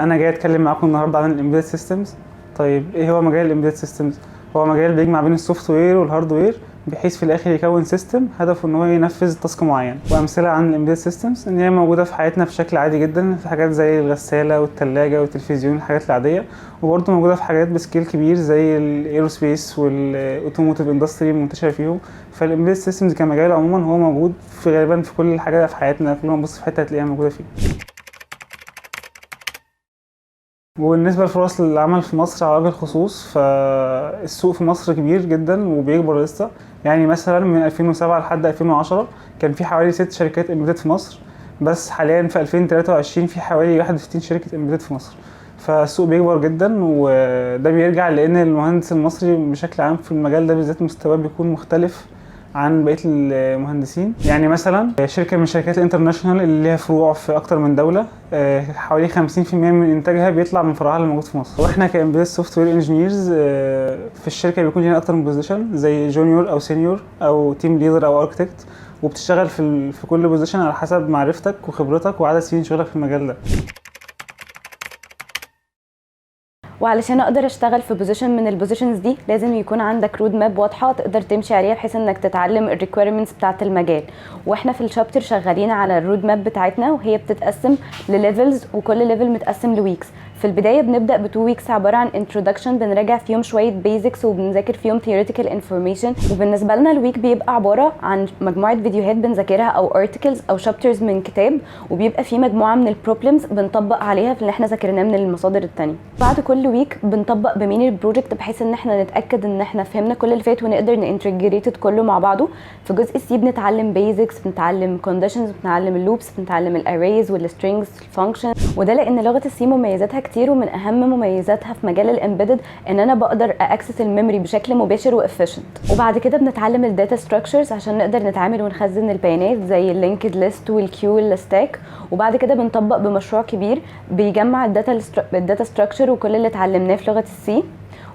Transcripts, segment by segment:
انا جاي اتكلم معاكم النهارده عن ال embedded systems. طيب ايه هو مجال ال embedded systems؟ هو مجال بيجمع بين ال software وال hardware بحيث في الاخر يكون system هدفه ان هو ينفذ task معين. وامثلة عن ال embedded systems ان هي موجودة في حياتنا بشكل عادي جدا في حاجات زي الغسالة والثلاجه والتلفزيون، الحاجات العاديه، وبرضه موجودة في حاجات ب scale كبير زي ال aerospace وال automotive industry منتشرة فيهم. فال embedded systems كمجال عموما هو موجود في غالبا في كل حاجة في حياتنا، كل ما نبص في حتة هتلاقيها موجودة فيه. وبالنسبة لفرص العمل في مصر على وجه الخصوص، فالسوق في مصر كبير جدا وبيكبر لسه. يعني مثلا من 2007 لحد 2010 كان في حوالي 6 شركات embedded في مصر، بس حاليا في 2023 في حوالي 61 شركة embedded في مصر. فالسوق بيكبر جدا، وده بيرجع لان المهندس المصري بشكل عام في المجال ده بالذات مستواه بيكون مختلف عن بقية المهندسين. يعني مثلا شركة من شركات ال international اللي ليها فروع في اكتر من دوله، حوالي 50% من انتاجها بيطلع من فرعها اللي موجود في مصر. واحنا ك embedded software engineers في الشركة بيكون لنا اكتر من position زي junior او senior او team leader او architect، وبتشتغل في كل position على حسب معرفتك وخبرتك وعدد سنين شغلك في المجال ده. وعلشان اقدر اشتغل في position من ال positions دي لازم يكون عندك road map واضحة تقدر تمشي عليها بحيث انك تتعلم ال requirements بتاعه المجال. واحنا في ال chapter شغالين على ال road map بتاعتنا، وهي بتتقسم ل levels وكل level متقسم ل weeks. في البداية بنبدا ب 2 weeks عبارة عن introduction، بنراجع فيهم شوية basics وبنذاكر فيهم theoretical information. وبالنسبة لنا ال week بيبقى عبارة عن مجموعة فيديوهات بنذاكرها او articles او chapters من كتاب، وبيبقى فيه مجموعة من ال problems بنطبق عليها في اللي احنا ذاكرناه من المصادر التانية. بعد كل week بنطبق ب mini project بحيث ان احنا نتاكد ان احنا فهمنا كل اللي فات ونقدر ن integrate كله مع بعضه. في جزء ال C بنتعلم basics، بنتعلم conditions، بنتعلم ال loops، بنتعلم ال arrays وال strings ال function. وده لان لغة ال C مميزاتها كتير، ومن اهم مميزاتها في مجال ال embedded ان انا بقدر access ال memory بشكل مباشر و efficient. وبعد كده بنتعلم ال data structures عشان نقدر نتعامل ونخزن البيانات زي ال linked list وال queue وال stack. وبعد كده بنطبق بمشروع كبير بيجمع ال data structure وكل اللي اتعلمناه في لغة ال C.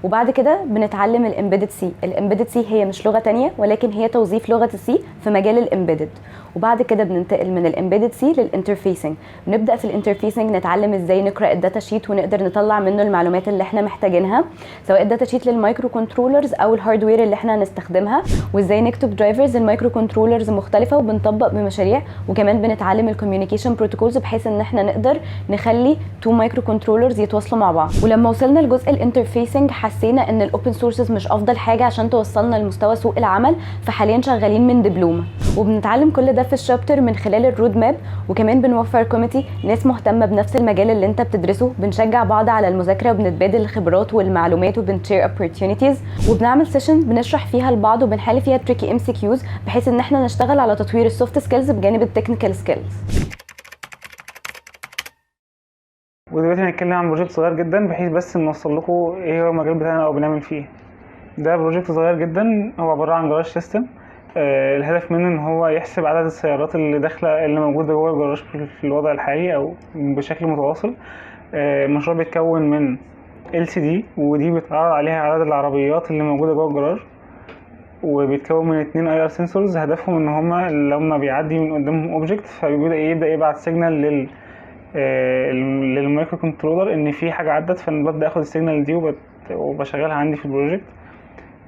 وبعد كده بنتعلم ال embedded C. ال embedded C هي مش لغة تانية، ولكن هي توظيف لغة ال C في مجال ال embedded. وبعد كده بننتقل من ال embedded C لل interfacing. بنبدا في ال interfacing نتعلم ازاي نقرا ال data sheet ونقدر نطلع منه المعلومات اللي احنا محتاجينها، سواء ال data sheet لل microcontrollers او ال hardware اللي احنا هنستخدمها، وازاي نكتب drivers ال microcontrollers مختلفه، وبنطبق بمشاريع. وكمان بنتعلم ال communication protocols بحيث ان احنا نقدر نخلي two microcontrollers يتواصلوا مع بعض. ولما وصلنا لجزء ال interfacing حسينا ان ال open sources مش افضل حاجة عشان توصلنا لمستوى سوق العمل، فحاليا شغالين من دبلومه. وبنتعلم كل ده في ال chapter من خلال ال road map. وكمان بنوفر community ناس مهتمة بنفس المجال اللي انت بتدرسه، بنشجع بعض على المذاكرة وبنتبادل الخبرات والمعلومات وبن share opportunities، وبنعمل session بنشرح فيها لبعض وبنحل فيها tricky MCQs بحيث ان احنا نشتغل على تطوير ال soft skills بجانب ال technical skills. ودلوقتي هنتكلم عن project صغير جدا بحيث بس نوصل لكم ايه هو المجال بتاعنا او بنعمل فيه. ده project صغير جدا، هو عبارة عن garage system. الهدف منه ان هو يحسب عدد السيارات اللي داخله اللي موجودة جوه الجراج في الوضع الحالي او بشكل متواصل. المشروع بيتكون من LCD، ودي بيتعرض عليها عدد العربيات اللي موجودة جوه الجراج، وبيتكون من 2 IR sensors هدفهم ان هما لما بيعدي من قدامهم object فبيبدا يبدا يبعت signal لل microcontroller ان في حاجة عدت، فانا ببدا اخد ال signal دي وبشغلها عندي في ال project.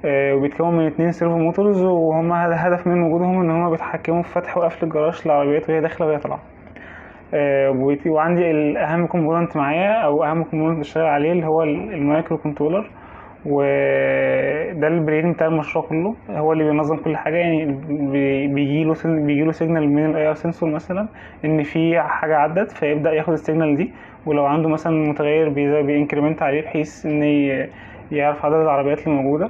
وبيتكون من 2 servo motors، وهما هدف من وجودهم ان هما بيتحكموا في فتح وقفل الجراج للعربيات وهي داخله وهي طالعه. وعندي الاهم component معايا او اهم component بشتغل عليه اللي هو ال microcontroller، وده ال brain بتاع المشروع كله، هو اللي بينظم كل حاجة. يعني بيجيله signal من ال IR sensor مثلا ان في حاجة عدت، فيبدا ياخد ال signal دي، ولو عنده مثلا متغير بي increment عليه بحيث ان يعرف عدد العربيات اللي موجودة،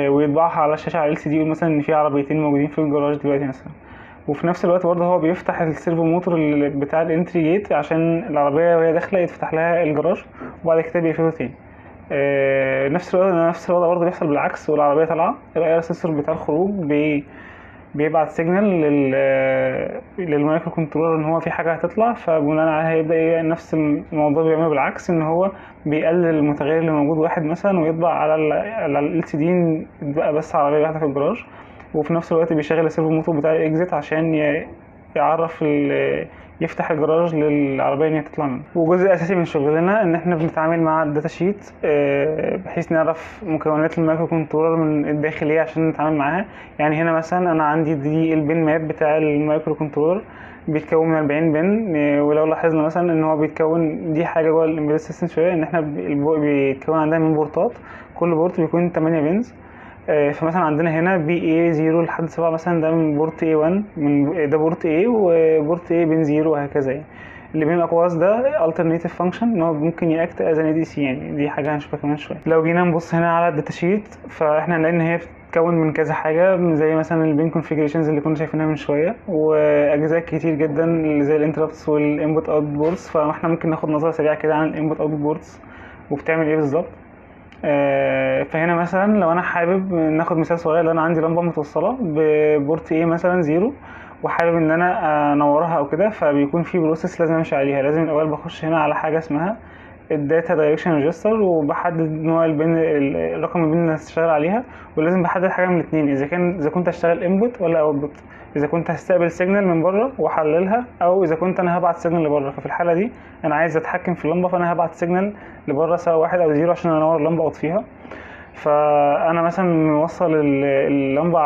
ويطبعها على الشاشة على ال LCD، يقول مثلا ان في عربيتين موجودين في الجراج دلوقتي مثلا. وفي نفس الوقت برضه هو بيفتح ال servo motor اللي بتاع ال entry gate عشان العربية وهي داخله يتفتح لها الجراج، وبعد كده بيقفله تاني. نفس الوضع نفس الوضع برضه بيحصل بالعكس والعربية طالعه، ال IR sensor بتاع الخروج بيبعت signal لل microcontroller ان هو في حاجة هتطلع، فبناء عليها يبدا ايه نفس الموضوع بيعمله بالعكس، ان هو بيقلل المتغير اللي موجود واحد مثلا ويطبع على ال LCD بقى بس عربية واحدة في الجراج، وفي نفس الوقت بيشغل ال servo motor بتاع ال exit عشان يعرف يفتح الجراج للعربية ان هي تطلع منه. وجزء اساسي من شغلنا ان احنا بنتعامل مع ال data sheet بحيث نعرف مكونات ال microcontroller من الداخلية عشان نتعامل معاها. يعني هنا مثلا انا عندي دي ال pin map بتاع ال microcontroller، بيتكون من 40 pin، ولو لاحظنا مثلا ان هو بيتكون، دي حاجة جوه ال embedded system شويه، ان احنا بيتكون عندنا من port ات، كل port بيكون 8 pins. فمثلا عندنا هنا PA 0 لحد 7 مثلا، ده من port A 1، من ده port A و port A pin 0 وهكذا. يعني اللي بين الاقواس ده alternative function، ان هو ممكن ي act as an ADC، يعني دي حاجة هنشوفها كمان شويه. لو جينا نبص هنا على ال data sheet فاحنا هنلاقي ان هي بتتكون من كذا حاجه، زي مثلا ال pin configurations اللي كنا شايفينها من شويه، واجزاء كتير جدا اللي زي ال interrupts وال input output ports. فاحنا ممكن ناخد نظره سريعة كده عن ال input output ports وبتعمل ايه بالظبط. فهنا مثلا لو انا حابب ناخد مثال صغير، لو انا عندي لمبة متوصله ب port A مثلا zero وحابب ان انا انورها او كده، فبيكون في process لازم امشي عليها. لازم الاول بخش هنا على حاجة اسمها ال data direction register، وبحدد نوع ال pin، رقم ال pin اللي هشتغل عليها، ولازم بحدد حاجة من الاثنين، اذا كنت هشتغل input ولا output، اذا كنت هستقبل signal من بره واحللها، او اذا كنت انا هبعت signal لبره. ففي الحالة دي انا عايز اتحكم في اللمبه، فانا هبعت signal لبره سواء واحد او zero عشان انور اللمبة واطفيها. فانا مثلا موصل اللمبة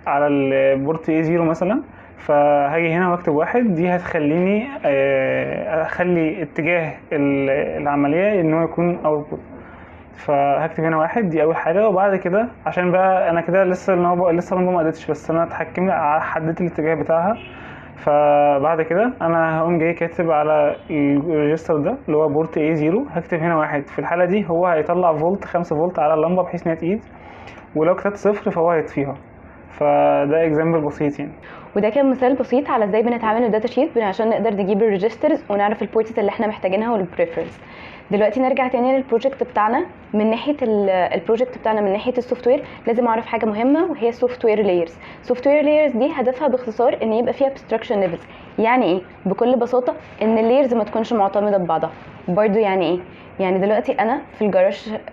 على ال port A 0 مثلا، فهاجي هنا واكتب واحد، دي هتخليني اخلي اتجاه العملية ان هو يكون output. فهكتب هنا واحد، دي اول حاجه. وبعد كده عشان بقى انا كده لسه لسه اللمبة ما قدتش، بس انا اتحكمت حددت الاتجاه بتاعها. فبعد كده انا هقوم جاي كاتب على ال register ده اللي هو port A 0، هكتب هنا واحد. في الحالة دي هو هيطلع فولت 5 فولت على اللمبة بحيث انها تقيد، ولو كتبت صفر فهو هيطفيها. فده example بسيط يعني. وده كان مثال بسيط على ازاي بنتعامل ال data sheet عشان نقدر نجيب ال registers ونعرف ال ports اللي احنا محتاجينها وال peripherals. دلوقتي نرجع تاني لل project بتاعنا. من ناحية ال project بتاعنا من ناحية ال software لازم اعرف حاجة مهمة، وهي ال software layers. ال software layers دي هدفها باختصار ان يبقى فيها abstraction levels. يعني ايه؟ بكل بساطة ان ال layers ما تكونش معتمدة ببعضها. برضو يعني ايه؟ يعني دلوقتي انا في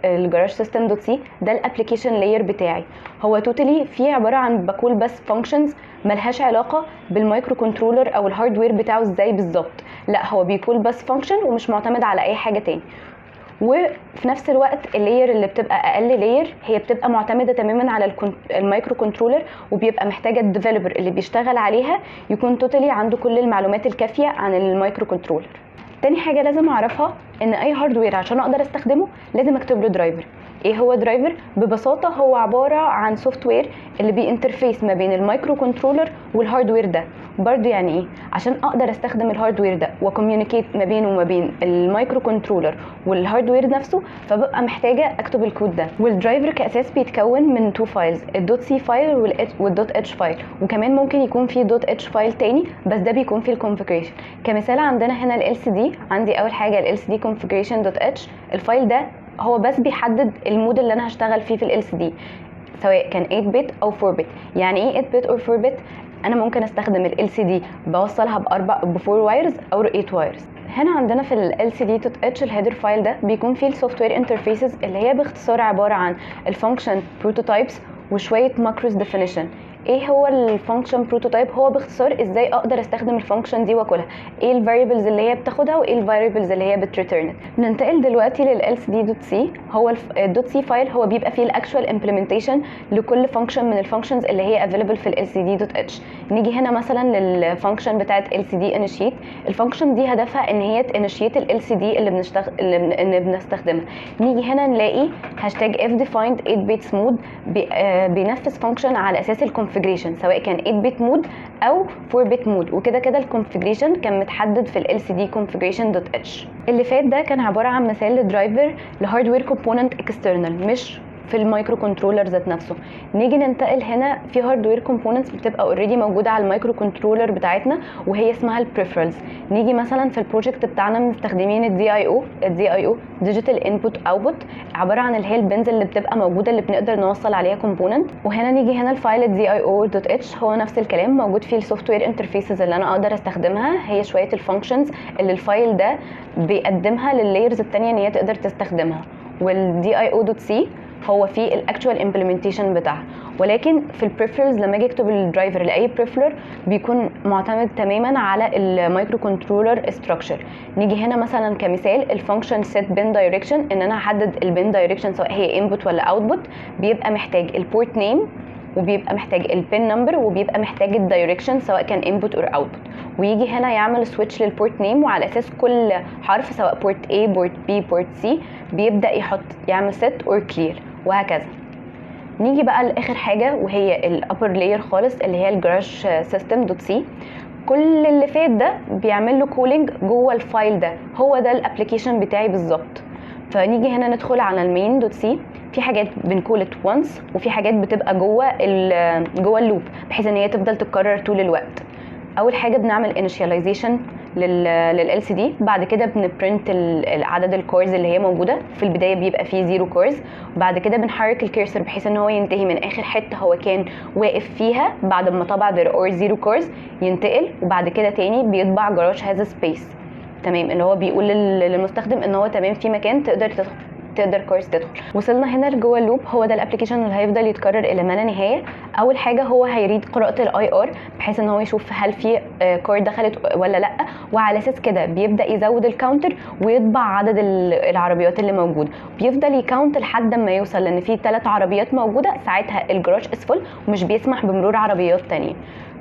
ال garage system dot C، ده ال application layer بتاعي، هو totally فيه عبارة عن ب call بس functions ملهاش علاقة بال microcontroller او ال hardware بتاعه ازاي بالظبط، لا هو بي call بس function ومش معتمد على اي حاجة تاني. وفي نفس الوقت ال layer اللي بتبقى اقل layer هي بتبقى معتمدة تماما على ال microcontroller، وبيبقى محتاجه ال developer اللي بيشتغل عليها يكون totally عنده كل المعلومات الكافيه عن ال microcontroller. تاني حاجة لازم اعرفها ان اي hardware عشان اقدر استخدمه لازم اكتب له driver. ايه هو driver؟ ببساطة هو عبارة عن software اللي بي interface ما بين ال microcontroller وال hardware ده. برضو يعني ايه؟ عشان اقدر استخدم ال hardware ده و communicate ما بينه وما بين ال microcontroller وال hardware نفسه، فببقى محتاجه اكتب الكود ده. وال driver كاساس بيتكون من two files، ال dot C file وال dot H file، وكمان ممكن يكون في dot H file تاني بس ده بيكون فيه ال configuration. كمثال عندنا هنا ال LCD، عندي اول حاجة ال LCD configuration dot H. ال file ده هو بس بيحدد ال mode اللي انا هشتغل فيه في ال LCD، سواء كان 8 bit او 4 bit. يعني ايه 8 bit او 4 bit؟ انا ممكن استخدم ال LCD بوصلها ب 4 wires او 8 wires. هنا عندنا في ال LCD dot H ال header file ده بيكون فيه ال software interfaces اللي هي باختصار عبارة عن ال function prototypes وشوية macros definition. ايه هو ال function prototype؟ هو باختصار ازاي اقدر استخدم ال function دي وا call ها، ايه ال variables اللي هي بتاخدها وايه ال variables اللي هي بت return. ننتقل دلوقتي لل LCD dot C. هو ال dot C file هو بيبقى فيه ال actual implementation لكل function من ال functions اللي هي available في ال LCD dot H. نيجي هنا مثلا لل function بتاعه LCD initiate. ال function دي هدفها ان هي ت initiate ال LCD اللي بنستخدمها. نيجي هنا نلاقي hashtag f defined 8 bits mode بينفذ function على اساس ال configuration، سواء كان 8 bit mode او 4 bit mode، وكده كده ال configuration كان متحدد في ال LCD configuration dot H. اللي فات ده كان عبارة عن مثال ل driver ل hardware component external مش في ال microcontroller ذات نفسه. نيجي ننتقل هنا في hardware components بتبقى already موجودة على ال microcontroller بتاعتنا وهي اسمها ال peripherals. نيجي مثلا في ال project بتاعنا مستخدمين ال DIO. ال DIO digital input output، عبارة عن اللي هي ال pins اللي بتبقى موجودة اللي بنقدر نوصل عليها component. وهنا نيجي هنا ال file ال DIO dot H هو نفس الكلام موجود فيه ال software interfaces اللي انا اقدر استخدمها، هي شوية ال functions اللي ال file ده بيقدمها لل layers الثانية ان هي تقدر تستخدمها. وال DIO dot C هو فيه ال actual implementation بتاعها. ولكن في ال peripherals لما اجي اكتب ال driver لاي peripheral بيكون معتمد تماما على ال microcontroller structure. نيجي هنا مثلا كمثال ال function set pin direction، ان انا هحدد ال pin direction سواء هي input ولا output، بيبقى محتاج ال port name وبيبقى محتاج ال pin number وبيبقى محتاج ال direction سواء كان input or output. ويجي هنا يعمل switch لل port name، وعلى اساس كل حرف سواء port A port B port C بيبدا يحط يعمل set or clear وهكذا. نيجي بقى لاخر حاجة وهي ال upper layer خالص اللي هي ال garage system dot C. كل اللي فات ده بيعمل له calling جوه ال file ده، هو ده ال application بتاعي بالظبط. فنيجي هنا ندخل على ال main dot C، في حاجات بن call it once وفي حاجات بتبقى جوه ال loop بحيث ان هي تفضل تتكرر طول الوقت. اول حاجة بنعمل initialization لل LCD، بعد كده بن print عدد ال cars اللي هي موجودة. في البداية بيبقى فيه zero cars، وبعد كده بنحرك ال cursor بحيث ان هو ينتهي من اخر حتة هو كان واقف فيها بعد ما طبع there are zero cars ينتقل، وبعد كده تاني بيطبع garage has space، تمام، اللي هو بيقول للمستخدم ان هو تمام في مكان تقدر تدخل، تقدر cars تدخل. وصلنا هنا لجوه ال loop، هو ده ال application اللي هيفضل يتكرر الى ما لا نهاية. اول حاجة هو هي read قراءة ال IR بحيث ان هو يشوف هل في car دخلت ولا لا، وعلى اساس كده بيبدا يزود ال counter ويطبع عدد العربيات اللي موجودة. بيفضل ي count لحد ما يوصل لان في 3 عربيات موجودة، ساعتها ال garage is full ومش بيسمح بمرور عربيات تانية.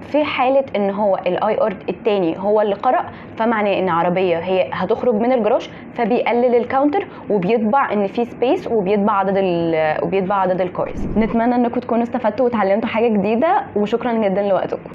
في حاله ان هو ال IR التاني هو اللي قرأ، فمعناه ان عربية هي هتخرج من الجراج، فبيقلل ال counter وبيطبع ان في space وبيطبع عدد ال cars. نتمنى انكم تكونوا استفدتوا وتعلمتوا حاجة جديدة، وشكرا جدا لوقتكم.